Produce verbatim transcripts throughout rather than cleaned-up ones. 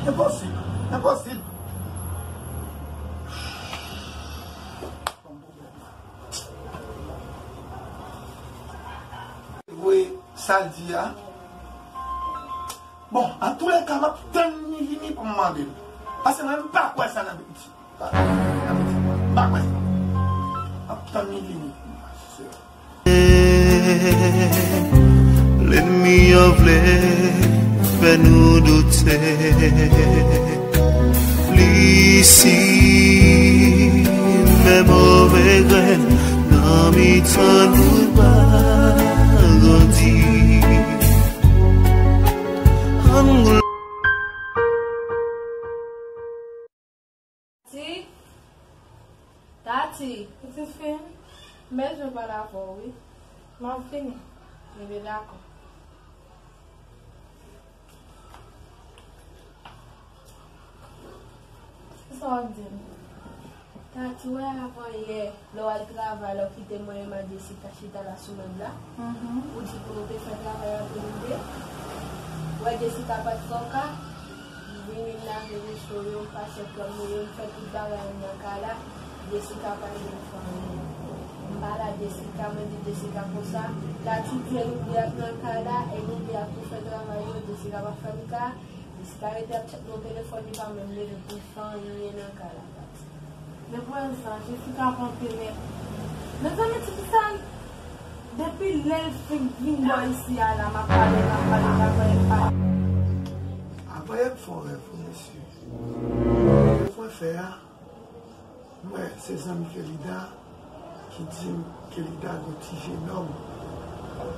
Enposib. Enposib. Vre sa l di a. Bon, antoulèka, m ap tann li vini pou m mande l. Paske mwen, m pa kwè sa nan Ayiti. M pa kwè sa. M ap tann li vini. Lènmi an vle fè nou doute. Li simen move grenn nan mitan nou pa grandi. Ann Ti, Tati. Pitit fi m, m bezwen pale avè w, wi. M ap vini. Ebyen, dakò. Kisa w ap di m? Tati, w wè avan yè, lè w al travay la, w kite mwen menm ak Jessica chita la sou mèb la. Mhm. Ou di pou nou te fè travay an tou nou de. W wè Jessica pa t fè w ka. M vini, m lave vèso yo, m pase krèm nou yo, m fè tout bagay m nan kay la. Jessica pa janm fè anyen. M pale ak Jessica, mwen di Jessica konsa, Tati di l oubli ak nan kay la, e l oubli ak pou fè travay yo, Jessica pa fè m ka. Jessica rete ap tchèt nan telefòn, li pa menm leve pou l fè anyen nan kay la, Tati. Depi w wè sa, Jessica ap anpile. Mezanmi, ti fi sa, depi lè l fin vin bò isi a la, m ap pale, m ap pale, m ap pale, m ap pale. Avan yè m fè yon rèv, mesye. Rèv mwen fè a, m wè se zanmi Kelida ki di m Kelida gon ti jenòm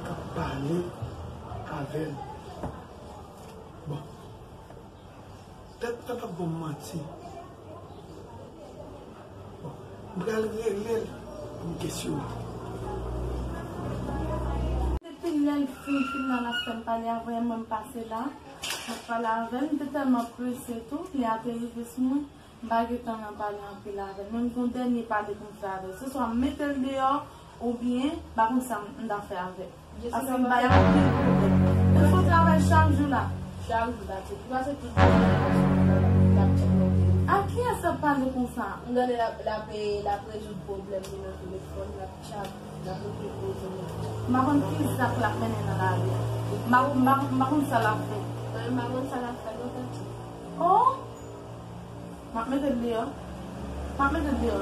k ap pale avè l. Bon. Tèt mwen p ap ban m manti. Bon, m pral rele l pou m kesyone. Depi lè l fin, fin la, l ap fè m pale avè l, mwen m pase la, m ap pale avè l, m te tèlman prese tou, lè a te rive sou mwen, m pa gen tan nan pale anpil avè l. Men m gon dènye pale pou m fè avè l. Se swa m mete l deyò, oubyen, m pa konn sa m, m ta fè avè l. Paske m bay anpil pwoblèm. Mwen fè travay chak jou la. Chak jou, Tati. Li pase tout jounen nan sou mwen, l ap tchèk nan telefòn. A kiyès l ap pale konsa? M tande l ap, l ap, l ap rezoud pwoblèm li nan telefòn, l ap tchak, l ap rezoud pwoblèm li. M pa konn ki zak l ap mennen nan lari a. M pa, m pa, m pa konn sa l ap fè. Mwen, m pa konn sa l ap fè non, Tati. Oh! M ap mete l deyò. M ap mete l deyò.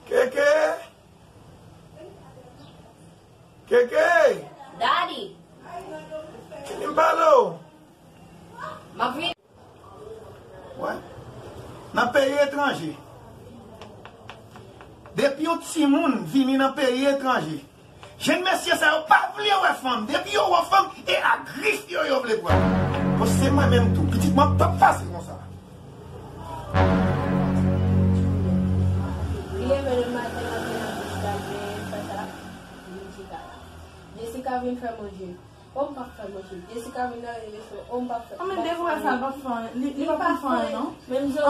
Keke! Keke! Daddy! Vini m pale w! M ap vini. Wè. Nan peyi etranje. Depi yon timoun vini nan peyi etranje, jèn mesye sa yo pa vle wè fanm. Depi yo wè fanm, e a grif yo yo vle pran. Bon, se mwen menm tou. Pitit mwen p ap pase konsa. Li leve le maten, l antre nan douch, l al benyen, fè sa, vin chita la. Jessica vin fè manje. Oh, m p ap fè manje. Jessica vin nan rezo, oh, m p ap fè. Anben, depi w wè sa, l p ap fè anyen. Li, li p ap konn fè anyen, non.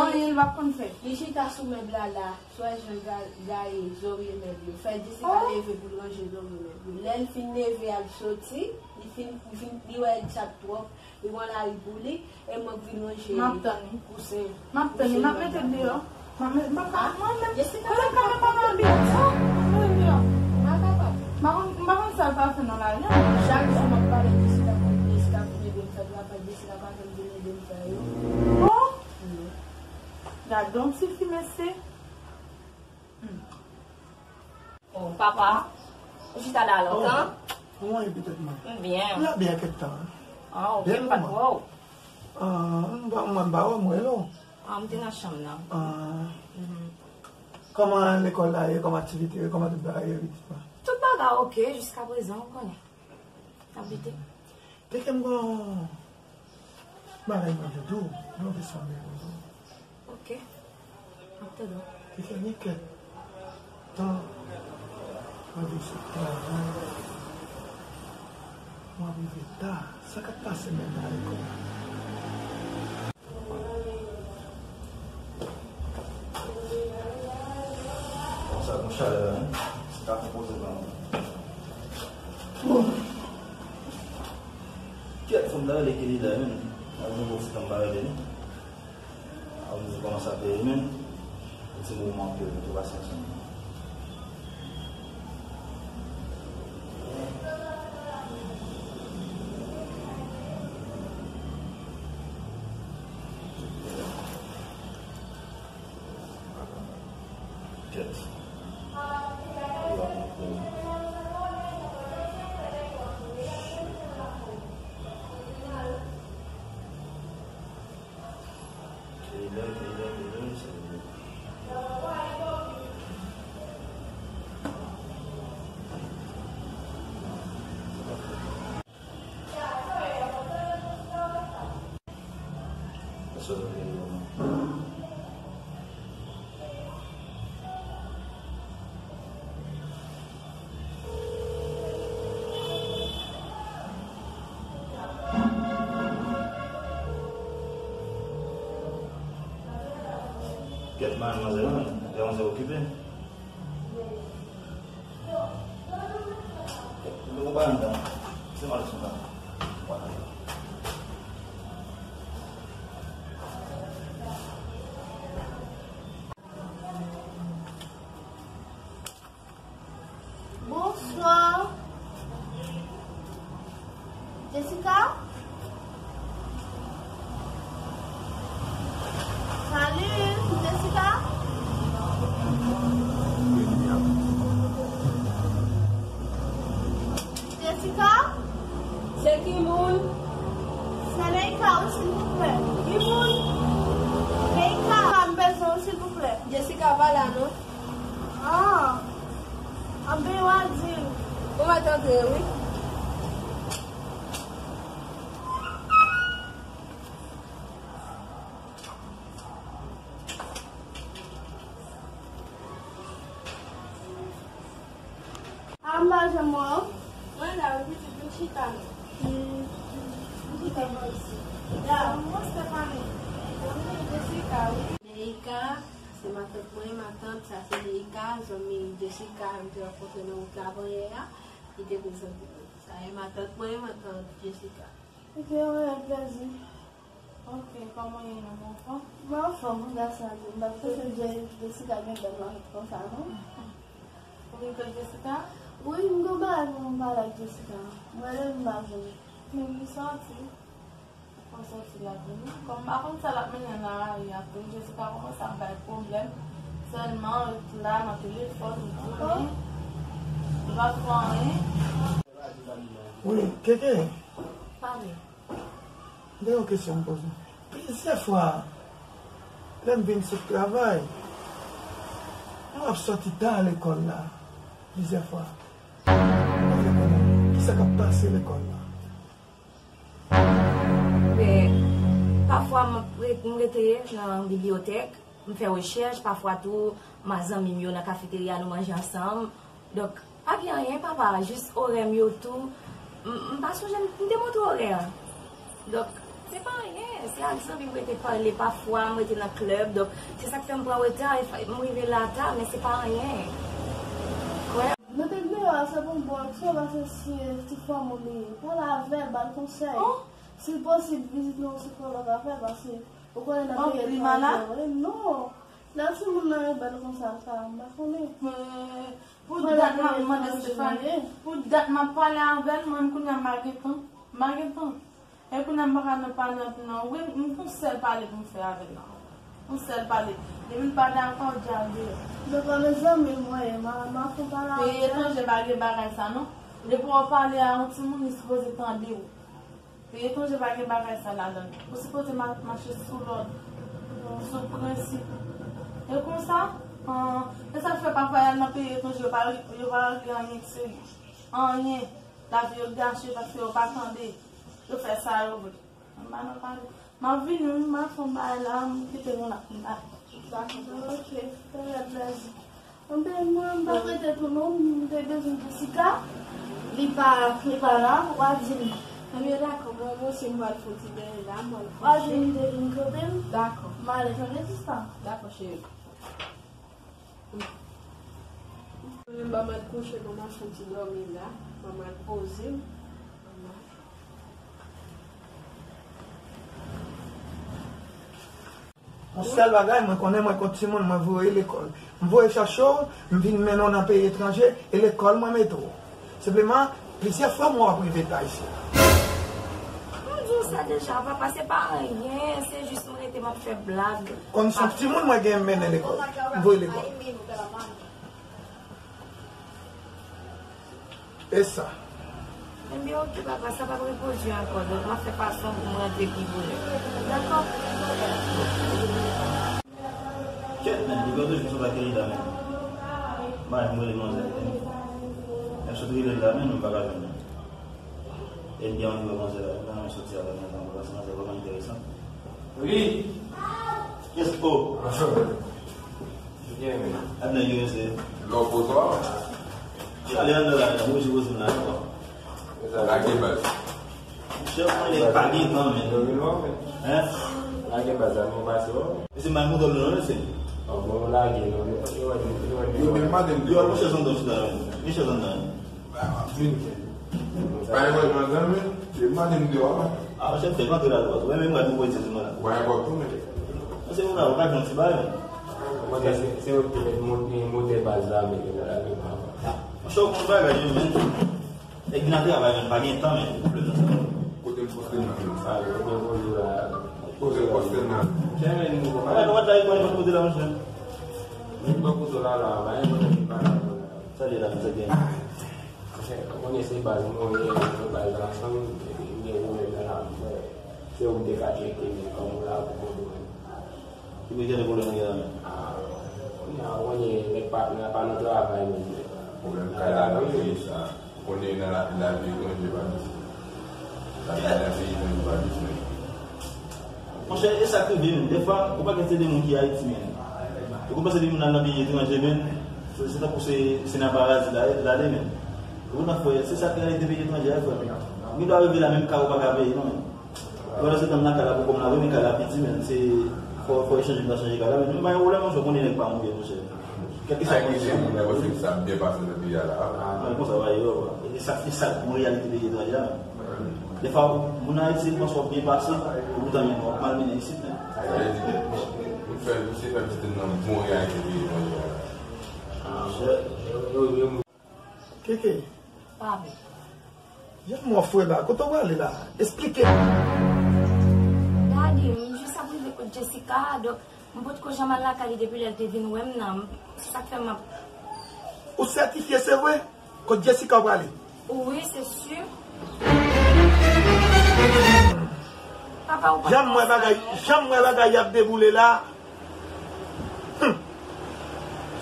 Anyen, li p ap konn fè. Li chita sou mèb la, la. Swa jan ga-, gaye, zorye mèb yo. Fè Jessica leve pou l ranje zorye mèb yo. Lè l fin leve al soti, li fin, li fin, li wè l tchap twòp. Li pran lari pou li, e mwen k vin ranje kousen. M ap tann li. M ap tann li. M ap mete l deyò. M ap mete, m ap, mwen menm, Jessica, kote m ka menm pa nan anbyans, non? M ap mete l deyò. M pa kapab. M pa konn, m pa konn sa l pral fè nan lari a. Chak jou m ap pale Jessica pou, Jessica vin ede m fè travay, Jessica pa janm vin ede m fè yo. Bon. Non. Gadon ti fi, mesye. Hmm. Oh, papa, ou chita la lontan? Oh, kòman w ye pitit mwen? M byen. M la byen kèk tan. Ah, ok, m pa t wè w. Ah, m pa, m pa wè w, mwen, non. Ah, m te nan chanm nan. Ah. Mhm. Kòman lekòl la ye, kòman aktivite yo, kòman tout bagay yo, pitit mwen? Tout bagay ok, jiskaprezan, ou konnen. N ap lite. Te kem gon bagay mwen vle di w, mwen vle sonde pou di w. Ok. M ap tande w. Te kem gen kèk tan mwen vin sot travay. Mwen rive ta. Sa k ap pase menm nan lekòl? Bon, sa gon chalè la, hein? Se ka konpoze ban mwen. Kèt, fò m ta rele Kelly la, menm. Nan nouvo ti tan m pa rele li. Ap nou kòmanse ap peye, menm. Yon ti moman ke nou te pase ansanm. Kèt. Kèt, manmzèl, manmzèl okipe. Bonswa. Jessica? Salut, Jessica? Jessica? Se ki moun? Se Leika, wi, silvouplè. Ki moun? Leika, m bezwen w, silvouplè. Jessica pa la, non. Ah, anben w a di l. Ou mèt antre, wi. A, m pa janm wè w. Mwen la, wi, pitit, vin chita non. Hmm. Vin chita bò isi. Ya. Mwen Stephanie. Mwen Jessica, wi. Leika, se matant mwen, matant, sa se Leika, zanmi Jessica, m te rankontre nan wout la avanyè a, li te prezante mwen. Sa e matant mwen, matant Jessica. Ok, anpil plezi. Ok, kòman w ye, non, anfòm? Mwen anfòm, wi, gras a Dye. M pa t panse Jessica gen bèl matant konsa, non. Ou gen kèk Jessica? Wi, m gen bagay pou m pale ak Jessica. Mwen menm m pa vle. Men li sòti. Ou sòti la vini. Kòm m pa konn sa l ap mennen nan lari a tou, Jessica kòmanse ap bay pwoblèm. Sèlman, ret la nan telefòn, li tounen. Li pa fè anyen. Wi, Keke. Pale. M gen yon kesyon m poze w. Plizyè fwa, lè m vin sot travay, m ap sòti ta lekòl la. Plizyè fwa. M pa vle konnen kisa k ap pase lekòl la. Men, pafwa, m ap re-, m rete nan bibliyotèk, m fè rechèch, pafwa tou, m a zanmi m yo nan kafeterya, nou manje ansanm. Donk, pa gen anyen, papa, jis orè m yo tou. M, m pa sonje, m, m te montre w orè a. Donk, se pa anyen, se ak zanmi m rete pale pafwa, m rete nan klèb. Donk, se sa k fè m pran reta, e fa-, m rive la ta, men se pa anyen. Wè. Mete l deyò a, se pou m bon aksyon, paske si ti fanm ou li ye, pale avè l, ba l konsèy. Oh. Si l posib, vizite yon sikològ avè l, paske ou konnen nan peyi etranje, wi. Non. Lè timoun nan rebèl konsa, sa, m pa konnen. Men, pou dat m ap mande Stéphane, pou dat m ap pale avè l, mwen menm kounye a m pa gen tan. M pa gen tan. E kounye a m pa ka nan pale anpil non. Wi, m gon sèl pale pou m fè avè l la. Yon sèl pale. Depi l pa dakò, di al deyò. Donk, mezanmi, mwen, m a, m a fè pale avè l. Peyi etranje pa gen bagay sa non. Depi w ap pale a yon timoun, li sipoze tande w. Peyi etranje pa gen bagay sa ladan. Ou sipoze ma-, mache sou lòd, sou prensip. E konsa, an, e sa k fè pafwa y al nan peyi etranje, yo pa, yo pa regle anyen k serye. Anyen. Lavi yo gache paske yo pa tande. Yo fè sa yo vle. Ann ba nou pale. M ap vini, wi, m ap fè yon bagay la, m kite nou la, m ba. Dakò, ok, fè rèd lèzon. Anben, mwen, m pa prete tou non, m te bezwen Jessica. Li pa, li pa la, w a di m. Anben, dakò, bon, mwen osi, m pral fè yon ti dèyè la, m pral kouche. W a di m m te vin kote l. Dakò. M ale, tande, sista. Dakò, cheri. Mwen menm, ban m al kouche, ban m al fè yon ti dòmi la, ban m al poze m. Ban m al. Yon sèl bagay, mwen konnen mwen kot timoun, mwen voye lekòl. M voye chache w, m vin mennen w nan peyi etranje, e lekòl mwen mete w. Senpleman, plizyè fwa mwen w ap rive ta isi. M di w sa deja, papa, se pa anyen, se jis mwen rete m ap fè blag. Kondisyon timoun mwen gen m mennen lekòl, m voye lekòl. E sa. Ebyen, oke, papa, sa p ap repwodui ankò, donk m ap fè fason pou m rantre pi bonè. Dakò? Kèt, men, li gen toujou sou bagay la, men. Mwen, mwen, mwen, mwen, mwen, mwen, sot rele la, men, nou pa ka jwenn. Ebyen, yon manzè la, nan men soti avè mwen, nan pase manzè vrèman enteresan. Wi. Yes, oh. Byen, wi. Adnan, yo, se. Lò poto. Chale anndan la, mwen, je poze m la, non. Sa lage baz. Monchè, mwen, nèg pa gen tan, men. Domino, men. Hein? Lage baz la, nou pase, oh. E se mal moto, non, se. Oh, bon, lage, non, yo, yo, yo, yo, yo, men, madam, yo, monchè, son don, chita la, men. Monchè, son don. Ba, m ap vin. Pa gen manzè, men. Yo mande m deyò la. Ah, chèf, fè antre la, ou wè, menm mwen, nou voye sou mwen la. Ou pa gen pòt tou, men. Se ou la, ou pa gen ti bagay, men. Mwen, se, se ou ki mete motè baz la, men, la, men, papa. Monchè, ou konn bagay yo, men. Nèg vin nan travay, men, pa gen tan, men, pou plen nan sa. Kote m poste nan, men. Ah, yo, yo, yo, la. Kote m poste nan. Chè, men, nou, papa, nou, nou, nou, kote la, monchè. Nou, nou, kote la, la, pa gen kote ki pa la, la. Sa li la, sa gen. Monchè, ou konnen se baz mwen ye, nou baz ansanm, epi m gen pwoblèm nan la, m kwè se ou m te ka tcheke, men kòm ou la pou kote mwen. Ki te gen pwoblèm ou gen la menm? Ah, kounye a, ou konnen, nèg pa, nèg pa nan travay menm, men. Pwoblèm kay la, nan peyi sa. Ou konnen nan la, lavi etranje pa douz. Lavi nan peyi etranje pa douz, men. Monchè, e sa k rive menm. Dèfwa, ou pa gen se de moun ki Ayiti menm. Ou konn panse de moun al nan peyi etranje menm, se, se tankou se, se nan paradi l ale menm. Ou konn frè, se sa k reyalite peyi etranje a, frè m. Ou gen dwa rive la menm kay ou pa ka peye non menm. Pandan se tan nan kay la poko m la, wi, men kay la piti menm, se, fò, fò echanj, m ta chanje kay la, men nou pa gen pwoblèm, monchè, ou konnen nèg pa mouri, monchè. Kèlkeswa kondisyon. Ayiti, moun nan panse ke sa ap byen pase nan peyi a la. Ah, men konsa, va ye, e sa, e sa, yon reyalite peyi etranje a. Dèfwa, moun Ayiti panse w ap byen pase, e poutan, men w ap mal mennen isit, men. Sa vle di, ou fè, ou se fè pitit nan bon reyalite peyi etranje a. Ah, monchè. Keke. Papi. Jan m wè w frè la, kote w prale la? Esplike m. Daddy, m jis ap rive kot Jessica, donk m potko janm al lakay li depi lè l te vin wè m nan. Se sa k fè m ap. Ou sètifye se vre? Kot Jessica w prale? Wi, se si. Papa, ou pa. Jan m wè bagay, jan m wè bagay y ap dewoule la. Hum.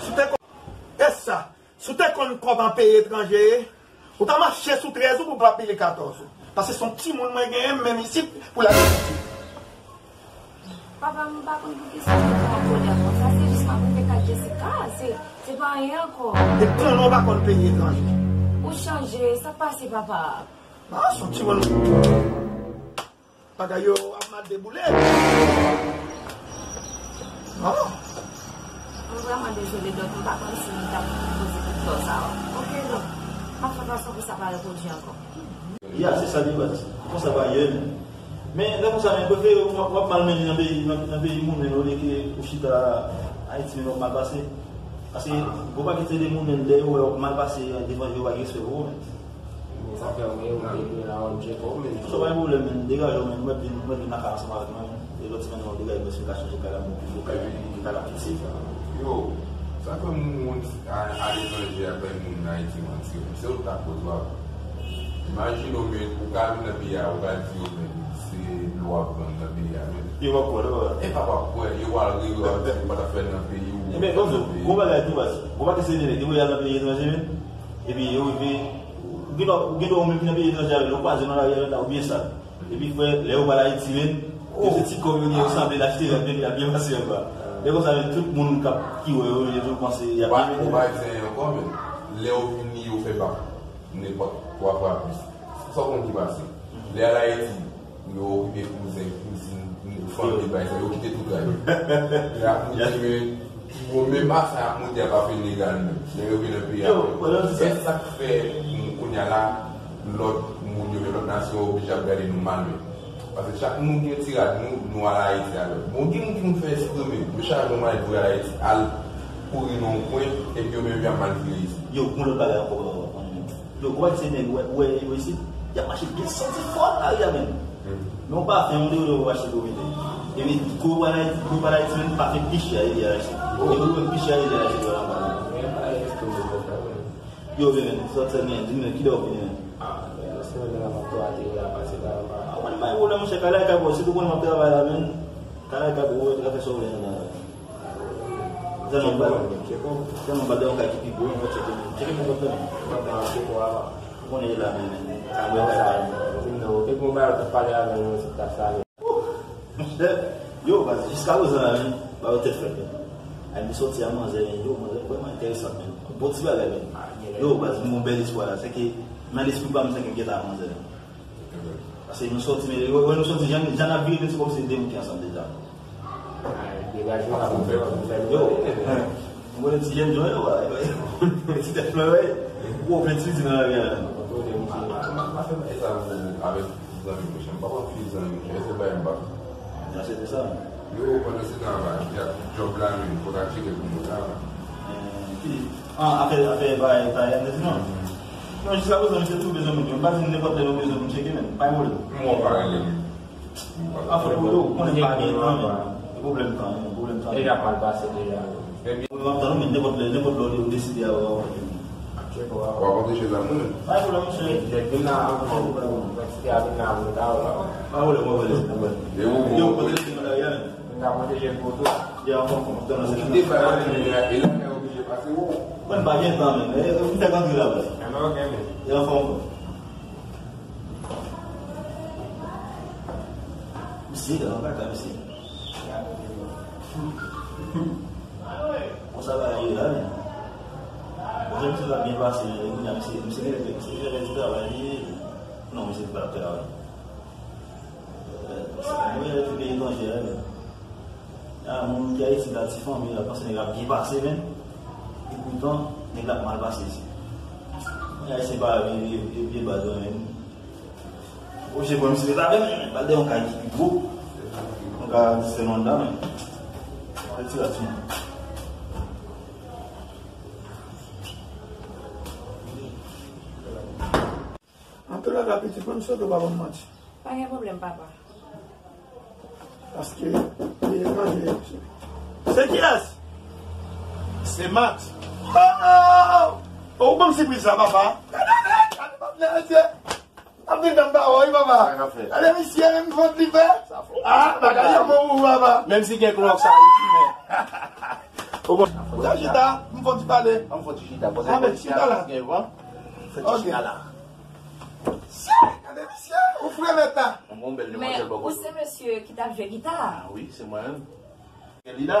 Si te kon-, e sa. Si w te konn kòb an peyi etranje ye, ou ta mache sou trèz ou pou w pa peye katòz ou. Paske se yon timoun mwen genyen, m menm isit pou l al etidye. Papa, m pa konn poukisa w te fè m an kòlè konsa. Se jis m ap rive kay Jessica. Se, se pa anyen ankò. E konnen w pa konn peyi etranje. Ou chanje. Sa k pase, papa? Ah, se yon timoun. Bagay yo ap mal deboule. Non. M vrèman dezole, donk m pa konn si m t ap poze tout tò sa a. Oke, donk, m ap fè fason pou sa pa repwodui ankò. Ya, se sa li baz. Konsa pa ye, men. Men, lè konsa, men, prefere w ap, w ap mal mennen nan peyi, nan, nan peyi moun, men, olye ke ou chita Ayiti, men w ap mal pase. Paske, gwo pakèt se de moun, men, lè yo wè w ap mal pase, devan yo pa gen respè pou ou, men. Men sa fè mwen, mwen, mwen la, mwen, Jacob, men. Sa pa gen pwoblèm, men. Degaje w, men. Mwen vin, mwen vin lakay ansanm avèk mwen, men. E lòt semèn, mwen degaje mwen, si m ka chanje kay la, mwen, pou kay la, pou kay la piti. Yo, sa fè moun a, aletranje ap bay moun Ayiti manti, men. Se yo k ta koz w ap. Imajine w, men, ou ka vin nan peyi a, ou ka di yo, men, se dlo w ap vann nan peyi a, men. Yo p ap kwè, non, papa. E pa p ap kwè, yo pral ri, yo ap di, ou pa t ap fè nan peyi ou. Ebyen, bon, bon bagay tou, baz. Bon bagay, se de nèg, yo voye al nan peyi etranje, men. Epi yo rive, ou gen dwa, ou gen dwa ou menm ki nan peyi etranje avè l, ou kwaze nan lari avè l la, ou byen sal. Epi frè, lè yo pral Ayiti, men, yo se ti kòb yo gen, yo sanble l achte rad, men y ap byen pase anba. Lè konsa, men, tout moun k ap, ki wè yo, yo toujou panse y ap byen mennen. Ou pa di anyen ankò, men lè yo vini, yo fè bak nenpòt twa fwa plis. Sa w konn ki pase? Lè al Ayiti, yo okipe kouzen, kouzin, fanmi, bay sa, yo kite tout kay yo. Y ap moute, men, bon, menm pa sa, y ap moute, y ap ap ilegal menm. Lè yo vin nan peyi a, men. E sa k fè, m, kounye a la, lòt moun yo, men lòt nasyon yo oblije ap gade nou mal, men. Paske chak moun gen ti rad nou, nou al Ayiti avè l. Bon, gen moun ki konn fè eksprime, yo chaje yon malèt voye al Ayiti, al kouri nan yon kwen, epi yo menm y ap mal vire isi. Yo, gon lòt bagay ankò, papa, papa, papa. Yo, gon pakèt se nèg, ou wè, ou wè yo isi, y ap mache byen santi fò nan lari a menm. Hmm. Men yon pafen, yon deodorant pou achte pou mete. Epi, kou w al Ayiti, kou w al Ayiti menm, pafen pi chè, epi al achte. Oh. Epi, ou menm pi chè, epi al achte, yo la, papa. Men pa eksprime konsa, men. Yo, men, men, sòt sèl men, di m, men, kilè w vini, men? Ah, men, se menm la m ap tou ateri a, pase la, pa. Ah, mwen, pa gen pwoblèm, monchè, kay la, kay bò, sitou konnen m ap travay la, men. Kay la, kay bò, ou ka fè sa w vle, men. Tèlman m pa, tèlman m pa de yon kay ki pi gwo, mwen tcheke, tcheke pou kòb la, men. Ou konnen e la, men, men. Kay bò, kay bò. Di m non, te gon bagay w t ap pale avè m nan ti tas la, men. Monchè, yo, baz, jiska prezan la, men, ba yo tèt frèt, men. Ay, nou sòti a manzè, men, yo, manzè vrèman enteresan, men. Bon ti bagay, men. Yo, baz, m gon bèl espwa la, se ke nan lespri pa m, se ke m gentan a manzè, men. Paske nou sòti, men, yo, nou sòti, jan, jan n ap vire, men se kòmsi nou te moute ansanm deja. Ay, degaje w, ap fè, ap fè. Yo, mwen ti jèn jòy la, wè. Ti tèt mwen, wè. Gwo penti di nan lari a. Kontwole, monchè. M pa, m pa, m pa fè bagay sa, monchè, avèk zanmi, monchè. M pa pran fi zanmi, monchè. Se bagay m pa fè. Sa se te sa. Yo, pandan se tan an, y ap djòb la, men, fò ta tcheke pou mwen la. Eh, ki, ah, afè, afè, bagay, bagay, non. Non, jiska prezan, misye toujou bezwen moun. M pa di nenpòt lè nou bezwen moun tcheke, men. Pa gen pwoblèm. Mwen pa rele li. Afè pou yo, ou konnen pa gen tan, men. Pwoblèm tan, men, pwoblèm tan. Deja mal pase deja. Mwen ap tann ou, men nenpòt lè, nenpòt lè ou deside a, w ap wè. W ap antre chez la, mwen. Pa gen pwoblèm, monchè. Nèg vin la avan, kantite a vin la avan, ta wè. Pa gen pwoblèm, mwen wè li, mwen wè li. E ou, yo, kote li, mwen la, ya. Mwen ta pwoteje l pou tou. Ya, anfòm, anfòm, anfòm. Kite bay la, e la, e oblije pase, ou. Mwen pa gen tan, men. E, ou fèk antre la, baz. E, men, ok, men. Ya, anfòm, anfòm. Misye, dan kaka, misye. Konsa bagay yo ye la, men. Bon, jan misye t ap byen pase, men, kounye a, misye, misye genlè, misye genlè di travay li ye. Non, misye pa t ap travay. Eh, misye genlè di peyi etranjè, men. Ah, moun ki Ayiti la, ti fanmi la, panse nèg la ap byen pase, men. Epoutan, nèg la ap mal pase isi. Moun Ayisyen pa vye, vye, vye baz, men. Oblije pran misye ret avè m, men. Pral de yon kay ki pi gwo. Yon kay a disèt landa, men. Mwen retire la sou mwen. Antouka, pitit mwen, m swete w pa ban m manti. Pa gen pwoblèm, papa. Paske li etranje. Se kiyès? Se Max. Oh! Ou ban m sipriz la, papa. Gade, gade, gade, gade, gade, gade. Ap vin dan m pa wè, wi, papa. Sa k ap fèt? Gade misye, menm fòt li fè. Sa fò. Ah, bagay yo bon pou ou, papa. Menm si gen klòk sa, wi, men. Ou bon. Ou ka chita, m fò ti pale. An fò ti chita. Paske polisye a gen van. Fò ti chita la. Gade misye, ou fre mèt la. Mwen gon bèl demwazèl bò kote. Men ou se mesye ki t ap jwe gita a? Ah wi, se mwen menm. Lida?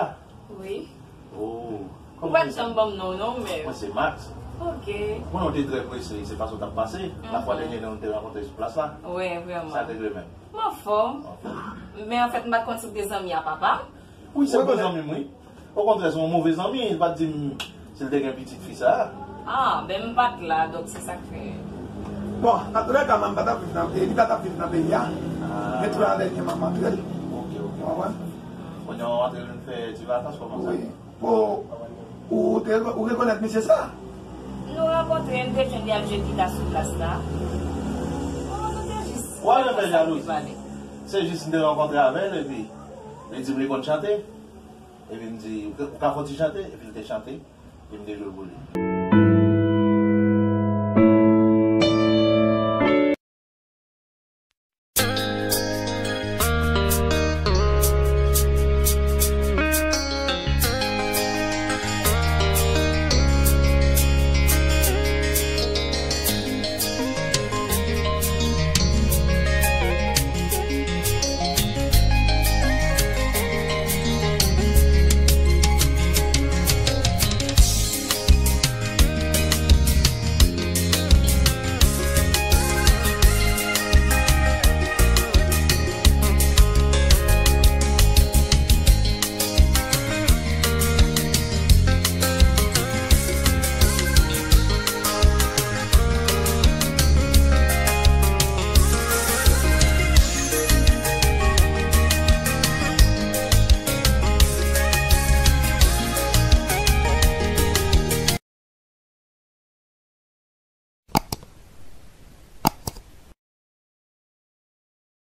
Wi. Oh. Ou pa t janm ban m non, non, men. Mwen se Max. Ok. Mwen, ou te trè prese, se paske w t ap pase. La fwa dènyè, nou te rankontre sou plas la. Wi, vrèman. Sa te vre menm. M anfòm. Anfòm. Men anfèt, m pa t konn si w te zanmi a papa m. Wi, se bon zanmi m, wi. Okontrè, se yon move zanmi, li pa t di m si l te gen pitit fi sa a. Ah, ben m pa t la, donk se sa k fè. Bon, antoulèka, m pa t ap viv nan peyi, li pa t ap viv nan peyi a. Ah. Men tou avèk li m ap antre l. Ok, ok. Ou konprann? Kounye a w antre vin fè ti vakans, kòman sa? Wi. Bon, ou te, ou rekonèt misye sa? Nou rankontre, m te jwenn li ap jwe gita sou plas la. Bon, nou te jis... Ou al fè jalouzi. Se jis m te rankontre avè l, epi li di m li konn chante. Epi m di, "Ou ka, ou ka fè yon ti chante?" Epi l te chante, epi m te jwe l pou li.